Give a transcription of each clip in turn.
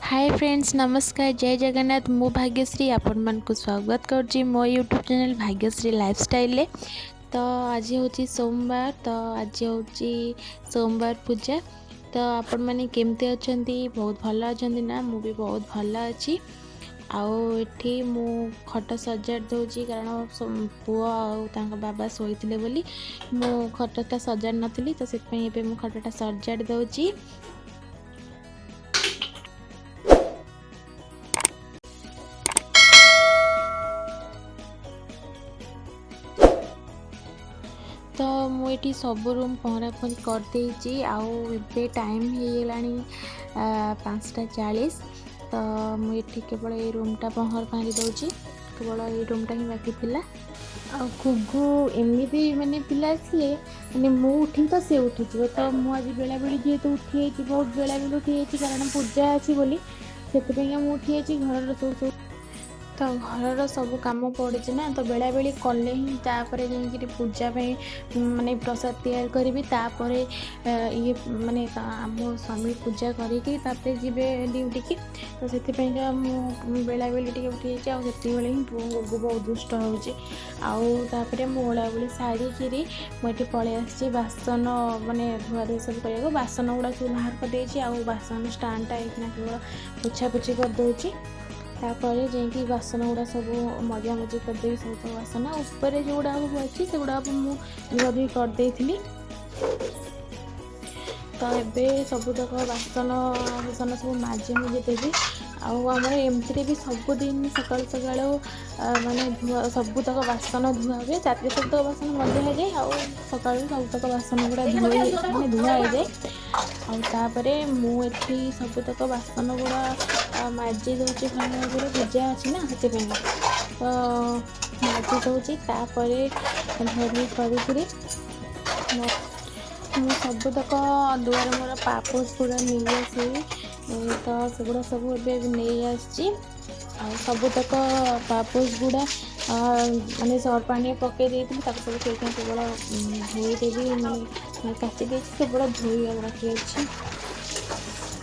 ହାଏ friends, ନମସ୍କାର, ଜୟ ଜଗନ୍ନାଥ। ମୁଁ ଭାଗ୍ୟଶ୍ରୀ ଆପଣମାନଙ୍କୁ ସ୍ୱାଗତ କରୁଛି ମୋ ୟୁଟ୍ୟୁବ୍ ଚ୍ୟାନେଲ୍ ଭାଗ୍ୟଶ୍ରୀ ଲାଇଫଷ୍ଟାଇଲ୍ରେ। ତ ଆଜି ହେଉଛି ସୋମବାର, ତ ଆଜି ହେଉଛି ସୋମବାର ପୂଜା। ତ ଆପଣମାନେ କେମିତି ଅଛନ୍ତି? ବହୁତ ଭଲ ଅଛନ୍ତି ନା? ମୁଁ ବି ବହୁତ ଭଲ ଅଛି। ଆଉ ଏଠି ମୁଁ ଖଟ ସଜାଡ଼ି ଦେଉଛି, କାରଣ ପୁଅ ଆଉ ତାଙ୍କ ବାବା ଶୋଇଥିଲେ ବୋଲି ମୁଁ ଖଟଟା ସଜାଡ଼ି ନଥିଲି। ତ ସେଥିପାଇଁ ଏବେ ମୁଁ ଖଟଟା ସଜାଡ଼ି ଦେଉଛି। ତ ମୁଁ ଏଠି ସବୁ ରୁମ୍ ପହଁରା ପହଁରି କରିଦେଇଛି। ଆଉ ଏବେ ଟାଇମ୍ ହେଇଗଲାଣି 5ଟା 40। ତ ମୁଁ ଏଠି କେବଳ ଏଇ ରୁମ୍ଟା ପହଁରା ପହଁରି ଦେଉଛି, କେବଳ ଏଇ ରୁମ୍ଟା ହିଁ ବାକି ଥିଲା। ଆଉ ଘୁଘୁ ଏମିତି ମାନେ ପିଲା ସିଏ, ମାନେ ମୁଁ ଉଠିବି ତ ସେ ଉଠିଯିବ। ତ ମୁଁ ଆଜି ବେଳାବେଳି ଯେହେତୁ ଉଠିଯାଇଛି, ବହୁତ ବେଳାବେଳି ଉଠିଯାଇଛି, କାରଣ ପୂଜା ଅଛି ବୋଲି ସେଥିପାଇଁକା ମୁଁ ଉଠିଯାଇଛି। ଘରର ସବୁ ସବୁ ତ ଘରର ସବୁ କାମ ପଡ଼ିଛି ନା, ତ ବେଳାବେଳି କଲେ ହିଁ ତାପରେ ଯାଇକିରି ପୂଜା ପାଇଁ ମାନେ ପ୍ରସାଦ ତିଆରି କରିବି। ତାପରେ ଇଏ ମାନେ ଆମ ସ୍ୱାମୀ ପୂଜା କରିକି ତାପରେ ଯିବେ ଡ୍ୟୁଟିକି। ତ ସେଥିପାଇଁକା ମୁଁ ବେଳାବେଳି ଟିକେ ଉଠିଯାଇଛି। ଆଉ ସେତିକିବେଳେ ହିଁ ଗୁଗୁ ବହୁତ ଦୁଷ୍ଟ ହେଉଛି। ଆଉ ତାପରେ ମୁଁ ଓଳାଓଳି ସାରିକିରି ମୁଁ ଏଠି ପଳେଇ ଆସିଛି ବାସନ ମାନେ ଧୁଆ ଧୁଇ ସବୁ କରିବାକୁ। ବାସନ ଗୁଡ଼ା ସବୁ ବାହାର କରିଦେଇଛି, ଆଉ ବାସନ ଷ୍ଟାଣ୍ଡଟା ଏଇଖିନା କେବଳ ପୋଛାପୋଛି କରିଦେଉଛି। ତାପରେ ଯାଇକି ବାସନ ଗୁଡ଼ା ସବୁ ମଜାମଜି କରିଦେବି ସବୁ ବାସନ। ଉପରେ ଯେଉଁଗୁଡ଼ାକ ସବୁ ଅଛି ସେଗୁଡ଼ାକ ମୁଁ ଧୁଆଧୁଇ କରିଦେଇଥିଲି। ତ ଏବେ ସବୁତକ ବାସନ ଫାସନ ସବୁ ମାଜି ମୁଜି ଦେବି। ଆଉ ଆମର ଏମିତିରେ ବି ସବୁଦିନ ସକାଳୁ ସକାଳୁ ମାନେ ଧୁଆ ସବୁତକ ବାସନ ଧୁଆ ହୁଏ। ରାତିରେ ସବୁତକ ବାସନ ମଜା ହେଇଯାଏ, ଆଉ ସକାଳୁ ସବୁତକ ବାସନ ଗୁଡ଼ା ଧୋଇ ମାନେ ଧୁଆ ହେଇଯାଏ। ଆଉ ତାପରେ ମୁଁ ଏଠି ସବୁତକ ବାସନ ଗୁଡ଼ା ମାଜି ଦେଉଛି ଭଲ ଭାବରେ, ପୂଜା ଅଛି ନା ସେଥିପାଇଁକା ତ ମାଜି ଦେଉଛି। ତାପରେ ଧୁଆଧୁଇ କରିକିରି ମୁଁ ସବୁତକ ଦୁଆର ମୋର ପାପୋଛ ଗୁଡ଼ା ନେଇ ଆସିବି। ତ ସେଗୁଡ଼ା ସବୁ ଏବେ ନେଇ ଆସିଛି। ଆଉ ସବୁତକ ପାପୋଛ ଗୁଡ଼ା ମାନେ ସର୍ଫ ପାଣିରେ ପକାଇ ଦେଇଥିଲି, ତାକୁ ସବୁ ସେଇଥିପାଇଁ କେବଳ ଧୋଇଦେବି, ମାନେ କାଚି ଦେଇଛି, କେବଳ ଧୋଇବାକୁ ବାକି ଅଛି।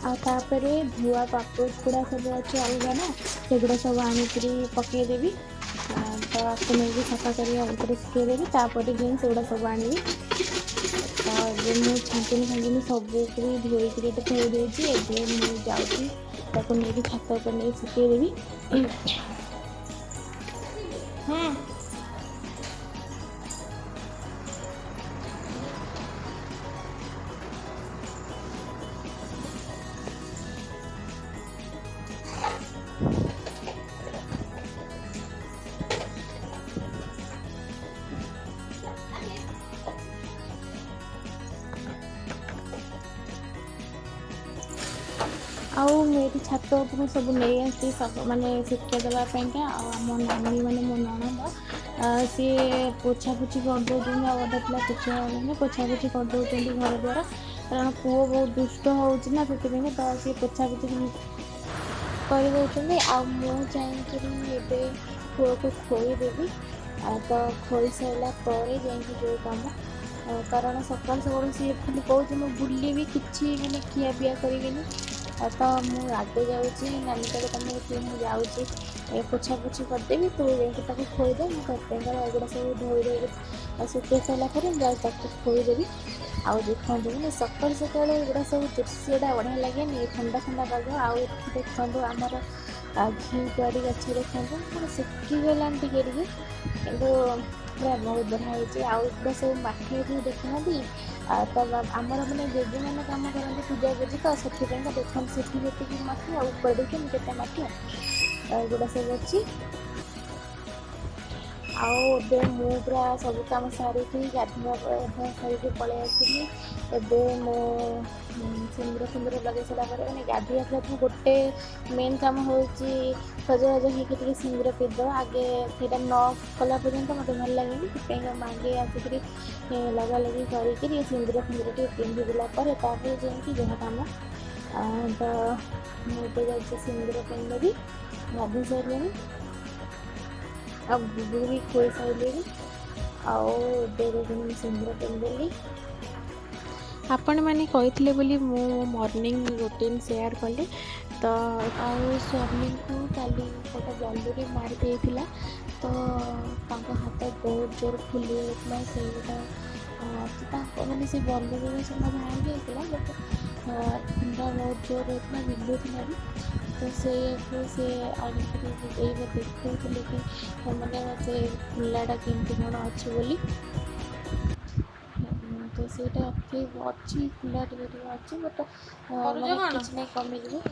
ଆଉ ତାପରେ ଧୁଆ ପାପୋଛ ଗୁଡ଼ା ସବୁ ଅଛି ଅଲଗା ନା, ସେଗୁଡ଼ା ସବୁ ଆଣିକିରି ପକାଇଦେବି। ତ ଆକୁ ନେଇକି ସଫା କରି ଉପରେ ଶୁଖେଇଦେବି, ତାପରେ ଯାଇ ସେଗୁଡ଼ା ସବୁ ଆଣିବି। ତ ଏବେ ମୁଁ ଛାଞ୍ଚୁଣି ଫାଞ୍ଚୁଣି ସବୁକୁ ବି ଧୋଇକିରି ଏଠି ଥୋଇ ଦେଇଛି। ଏବେ ମୁଁ ଯାଉଛି ତାକୁ ନେଇକି ଛାତ ଉପରେ ନେଇକି ଶୁଖେଇଦେବି। ଆଉ ମୁଁ ଏଇଠି ଛାତ ଉପରକୁ ସବୁ ନେଇ ଆସିଛି ସବୁ ମାନେ ଶୁଖେଇ ଦେବା ପାଇଁକା। ଆଉ ଆମ ନାନୀ ମାନେ ମୋ ନଣନ୍ଦ ସିଏ ପୋଛାପୋଛି କରିଦେଉଛନ୍ତି, ଆଉ ଅଧା ଥିଲା ପୋଛା ପୋଛାପୋଛି କରିଦେଉଛନ୍ତି ଘର ଦ୍ୱାରା, କାରଣ ପୁଅ ବହୁତ ଦୁଷ୍ଟ ହେଉଛି ନା ସେଥିପାଇଁକା ତ ସିଏ ପୋଛାପୋଛି କରିଦେଉଛନ୍ତି। ଆଉ ମୁଁ ଯାଇକିରି ଏବେ ପୁଅକୁ ଖୋଇଦେବି। ତ ଖୋଇ ସାରିଲା ପରେ ଯାଇକି ଯେଉଁ କାମ, କାରଣ ସକାଳୁ ସକାଳୁ ସିଏ ଖାଲି କହୁଛି ମୁଁ ବୁଲିବି, କିଛି ମାନେ ଖିଆପିଆ କରିବିନି। ତ ମୁଁ ଆଗେ ଯାଉଛି, ନାନୀ କହିଲେ ତମେ ମୁଁ ଯାଉଛି ପୋଛାପୋଛି କରିଦେବି, ତୁ ଯାଇକି ତାକୁ ଖୋଇଦେ। ମୁଁ ସେଥିପାଇଁକା ଏଗୁଡ଼ା ସବୁ ଧୋଇ ଧୋଇକି ଶୁଖେଇ ସାରିଲା ପରେ ମୁଁ ଯାଉଛି ତାକୁ ଖୋଇଦେବି। ଆଉ ଦେଖନ୍ତୁ ମାନେ ସକାଳୁ ସକାଳୁ ଏଗୁଡ଼ା ସବୁ ଦୃଶ୍ୟଟା ବଢ଼ିଆ ଲାଗେନି, ଥଣ୍ଡା ଥଣ୍ଡା ପାଗ। ଆଉ ଏଠି ଦେଖନ୍ତୁ ଆମର ଘି କୁଆଁରୀ ଗଛ ଦେଖନ୍ତୁ ମାନେ ଶୁଖିଗଲାଣି ଟିକେ ଟିକେ, କିନ୍ତୁ ପୁରା ବହୁତ ବଢ଼ିଆ ହେଇଛି। ଆଉ ଏଗୁଡ଼ା ସବୁ ମାଠିଆ ଯେଉଁ ଦେଖୁନାହାନ୍ତି, ତ ଆମର ମାନେ ଜେଜେମାନେ କାମ କରନ୍ତି ପୂଜାପୂଜି, ତ ସେଥିପାଇଁକା ଦେଖନ୍ତୁ ସେଠି ଯେତିକି ମାଠିଆ ଆଉ ଉପରେ ଦେଖନ୍ତୁ କେତେ ମାଠିଆ ଏଗୁଡ଼ା ସବୁ ଅଛି। ଆଉ ଏବେ ମୁଁ ପୁରା ସବୁ କାମ ସାରିକି ଗାଧୁଆ ପାଧୁଆ ସାରିକି ପଳେଇ ଆସିଲି। ଏବେ ମୁଁ ସିନ୍ଦୁର ଫିନ୍ଦୁର ଲଗେଇ ସାରିଲା ପରେ ମାନେ ଗାଧୋଇ ଆସିଲା ପରେ ଗୋଟେ ମେନ୍ କାମ ହେଉଛି ସଜବାଜ ହେଇକି ଟିକେ ସିନ୍ଦୁର ପିନ୍ଧିଦେବା। ଆଗେ ସେଇଟା ନ କଲା ପର୍ଯ୍ୟନ୍ତ ମୋତେ ଭଲ ଲାଗେନି, ସେଥିପାଇଁ ମୁଁ ଆଗେ ଆସିକିରି ଲଗାଲଗି କରିକିରି ସିନ୍ଦୁର ଫିନ୍ଦୁର ଟିକେ ପିନ୍ଧିଦେଲା ପରେ ତାପରେ ଯାଇକି ଯାହା କାମ। ତ ମୁଁ ଏବେ ଯାଉଛି ସିନ୍ଦୁର ପିନ୍ଧିଦେବି, ଗାଧୋଇ ସାରିଲିଣି ଆଉ ଗୁଗୁ ବି ଖୋଇ ସାରିଲିଣି। ଆଉ ଏବେ ଦେଖନ୍ତୁ ମୁଁ ସିନ୍ଦୁର ପିନ୍ଧିଦେଲି। ଆପଣମାନେ କହିଥିଲେ ବୋଲି ମୁଁ ମର୍ଣ୍ଣିଂ ରୁଟିନ୍ ସେୟାର କଲି। ତ ତ ଆଉ ସ୍ୱାମୀଙ୍କୁ କାଲି ଗୋଟେ ବଲୁରି ମାରି ଦେଇଥିଲା, ତ ତାଙ୍କ ହାତ ବହୁତ ଜୋର ଫୁଲି ଯାଇଥିଲା। ସେଇଟା ତ ତାଙ୍କ ମାନେ ସେ ବଲୁରିରେ ସିନା ବାହାରି ଯାଇଥିଲା, ବଟ୍ ଫୁଲା ବହୁତ ଜୋର ହେଇଥିଲା, ବିନ୍ଧୁଥିଲା ବି। ତ ସେଇଆକୁ ସେ ଆଣିକିରି ଏଇ ଦେଖାଉଥିଲେ କି ମାନେ ସେ ଫୁଲାଟା କେମିତି କ'ଣ ଅଛି ବୋଲି। ତ ସେଇଟା ଅଛି, ଫୁଲା ଟିକେ ଟିକେ ଅଛି, ବଟ୍ କରୁଛ ମାନେ କ'ଣ? କିଛି ନାହିଁ, କମିଯିବ।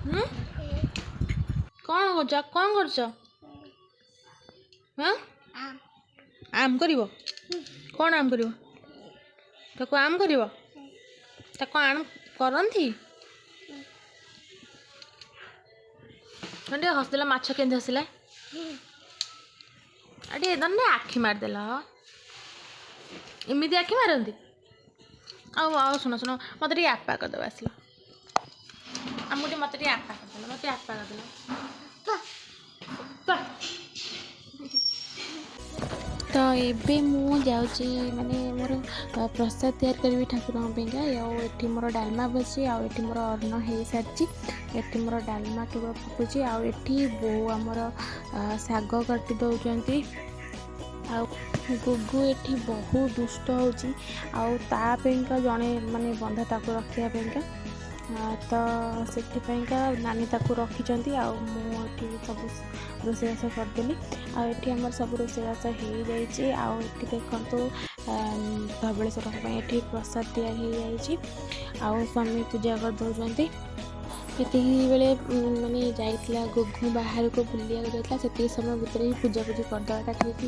ହୁଁ, କ'ଣ କରୁଛ? କ'ଣ କରୁଛ? ହଁ, ଆମ୍ କରିବ? କ'ଣ ଆମ୍ କରିବ? ତାକୁ ଆମ୍ କରିବ? ତାକୁ ଆମ୍ କରନ୍ତି? ଟିକେ ହସିଦେଲା, ମାଛ କେମିତି ହସିଲା? ଆଉ ଟିକେ ଧନ ଆଖି ମାରିଦେଲ, ଏମିତି ଆଖି ମାରନ୍ତି? ଆଉ ଆଉ ଶୁଣ ଶୁଣ, ମୋତେ ଟିକେ ଆପା କରିଦେବ। ଆସିଲ ଆମକୁ ଟିକେ, ମୋତେ ଟିକେ ଆପା କରିଦେଲ, ମୋତେ ଆପା କରିଦେଲ। ଆପା। ତ ଏବେ ମୁଁ ଯାଉଛି, ମାନେ ମୋର ପ୍ରସାଦ ତିଆରି କରିବି ଠାକୁରଙ୍କ ପାଇଁକା। ଆଉ ଏଠି ମୋର ଡାଲମା ବସିଛି, ଆଉ ଏଠି ମୋର ଅନ୍ନ ହେଇସାରିଛି। ଏଠି ମୋର ଡାଲମା କେବଳ ଫୁଟୁଛି, ଆଉ ଏଠି ବୋଉ ଆମର ଶାଗ କାଟି ଦେଉଛନ୍ତି। ଆଉ ଗୁଗୁ ଏଠି ବହୁତ ଦୁଷ୍ଟ ହେଉଛି, ଆଉ ତା ପାଇଁକା ଜଣେ ମାନେ ବନ୍ଧା ତାକୁ ରଖିବା ପାଇଁକା। ତ ସେଥିପାଇଁକା ନାନୀ ତାକୁ ରଖିଛନ୍ତି, ଆଉ ମୁଁ ଏଠି ସବୁ ରୋଷେଇବାସ କରିଦେଲି। ଆଉ ଏଠି ଆମର ସବୁ ରୋଷେଇବାସ ହେଇଯାଇଛି। ଆଉ ଏଠି ଦେଖନ୍ତୁ, ଧବଳେଶ୍ୱରଙ୍କ ପାଇଁ ଏଠି ପ୍ରସାଦ ତିଆରି ହେଇଯାଇଛି, ଆଉ ସ୍ୱାମୀ ପୂଜା କରିଦେଉଛନ୍ତି। ଏତିକି ବେଳେ ମାନେ ଯାଇଥିଲା ଗୁଗୁ, ବାହାରକୁ ବୁଲିବାକୁ ଯାଇଥିଲା, ସେତିକି ସମୟ ଭିତରେ ହିଁ ପୂଜାପୂଜି କରିଦେବାଟା ଠିକ୍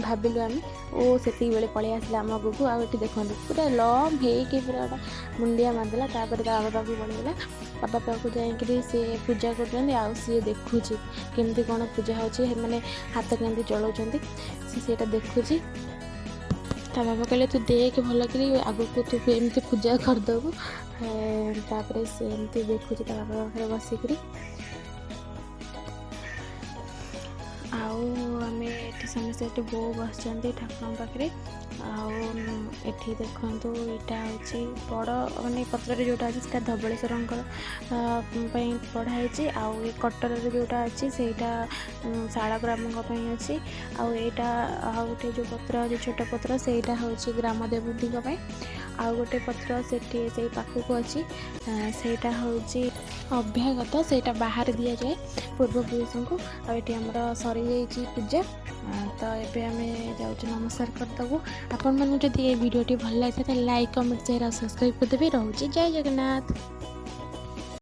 ଭାବିଲୁ ଆମେ। ଓ ସେତିକି ବେଳେ ପଳେଇ ଆସିଲା ଆମ ଗୁଗୁ। ଆଉ ଏଠି ଦେଖନ୍ତୁ, ପୁରା ଲମ୍ ହେଇକି ପୁରା ଗୋଟେ ମୁଣ୍ଡିଆ ମାରିଦେଲା। ତାପରେ ତା ବାବା ପାଖକୁ ପଳେଇଗଲା। ବାବା ପାଖକୁ ଯାଇକିରି ସେ ପୂଜା କରୁଛନ୍ତି, ଆଉ ସିଏ ଦେଖୁଛି କେମିତି କ'ଣ ପୂଜା ହେଉଛି, ମାନେ ହାତ କେମିତି ଚଳାଉଛନ୍ତି, ସେ ସେଇଟା ଦେଖୁଛି। ତା ବାବା କହିଲେ, ତୁ ଦେଖେ ଭଲ କରି, ଆଗକୁ ତୁ ଏମିତି ପୂଜା କରିଦେବୁ। ତାପରେ ସେ ଏମିତି ଦେଖୁଛି ତା ବାବା ପାଖରେ ବସିକିରି। ଆଉ ଆମେ ଏଠି ସମସ୍ତେ, ଏଠି ବୋଉ ବସିଛନ୍ତି ଠାକୁରଙ୍କ ପାଖରେ। ଆଉ ଏଠି ଦେଖନ୍ତୁ, ଏଇଟା ହେଉଛି ବଡ଼ ମାନେ ପତ୍ରରେ ଯେଉଁଟା ଅଛି, ସେଇଟା ଧବଳେଶ୍ୱରଙ୍କର ପାଇଁ ପଢ଼ା ହେଇଛି। ଆଉ ଏ କଟରରେ ଯେଉଁଟା ଅଛି, ସେଇଟା ଶାଳଗ୍ରାମଙ୍କ ପାଇଁ ଅଛି। ଆଉ ଏଇଟା ଆଉ ଗୋଟେ ଯେଉଁ ପତ୍ର ଅଛି, ଛୋଟ ପତ୍ର, ସେଇଟା ହେଉଛି ଗ୍ରାମ ଦେବତୀଙ୍କ ପାଇଁ। ଆଉ ଗୋଟେ ପତ୍ର ସେଠି ସେଇ ପାଖକୁ ଅଛି, ସେଇଟା ହେଉଛି ଅଭ୍ୟାଗତ, ସେଇଟା ବାହାରେ ଦିଆଯାଏ ପୂର୍ବପୁରୁଷଙ୍କୁ। ଆଉ ଏଠି ଆମର ସରିଯାଇଛି ପୂଜା। ତ ଏବେ ଆମେ ଯାଉଛୁ ନମସ୍କାର କରିଦେବୁ। ଆପଣମାନଙ୍କୁ ଯଦି ଏ ଭିଡ଼ିଓଟି ଭଲ ଲାଗିଥାଏ, ତାହେଲେ ଲାଇକ୍, କମେଣ୍ଟ, ସେୟାର ଆଉ ସବସ୍କ୍ରାଇବ୍ କରିଦେବେ। ରହୁଛି, ଜୟ ଜଗନ୍ନାଥ।